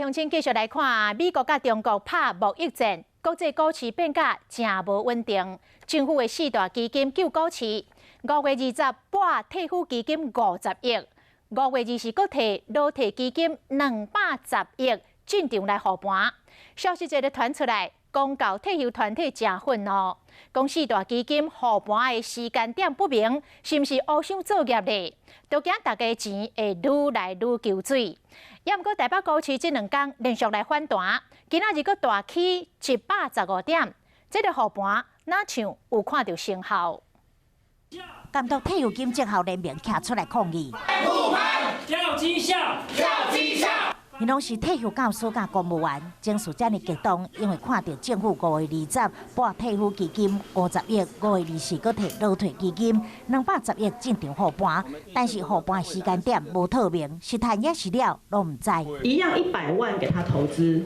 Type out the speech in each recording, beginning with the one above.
鄉親繼續來看，美國佮中國拍貿易戰，國際股市變甲誠無穩定。政府的四大基金救股市，5月20撥退撫基金50億，5月24閣提勞退基金210億進場來護盤。消息一个傳出來，公教退休團體誠憤怒，講四大基金護盤的時間點不明，是毋是烏箱作業咧？都驚大家錢會愈來愈搝水。也毋過台北股市這兩工連續來反彈，今仔日閣大起115點，這个護盤若像有看著成效。監督退休金績效聯盟徛出來抗議。護盤要績效，要績效。𪜶攏是退休教師佮公務員，情緒遮爾激動，因為看著政府5月20撥退撫基金50億，5月24閣提勞退基金210億進場護盤，但是護盤時間點無透明，是趁抑是了攏毋知。一樣100萬給他投資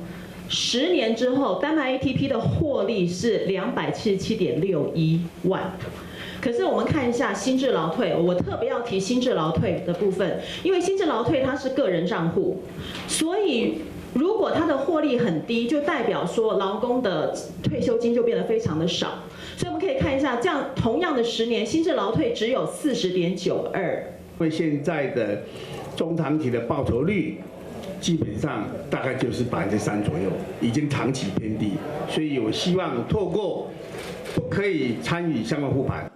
，10年之後單賣 ATP 的獲利是277.61萬。可是我們看一下新制勞退，我特別要提新制勞退的部分，因為新制勞退它是個人賬戶，所以如果它的獲利很低，就代表說勞工的退休金就變得非常的少。所以我們可以看一下，這樣同樣的十年，新制勞退只有40.92。因為現在的中長期的報酬率基本上大概就是3%左右，已經長期偏低，所以我希望透過不可以參與相關護盤。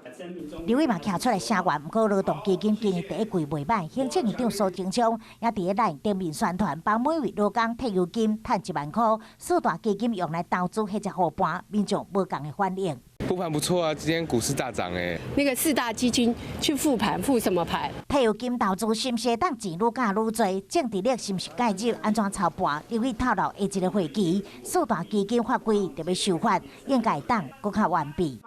立委嘛徛出來聲援，毋過勞動基金今年第一季袂䆀，行政院長蘇貞昌也佇咧 LINE 頂面宣傳，幫每位勞工退休金趁1萬箍，四大基金用來投資彼隻護盤，民眾無仝的反應。護盤不錯啊，今天股市大漲誒。那個四大基金去護盤，護什麼盤？退休金投資是毋是會當錢愈加愈濟？政治力是毋是介入？按怎操盤？立委透露下一个會期，四大基金法規就欲修法，應該當閣較完備。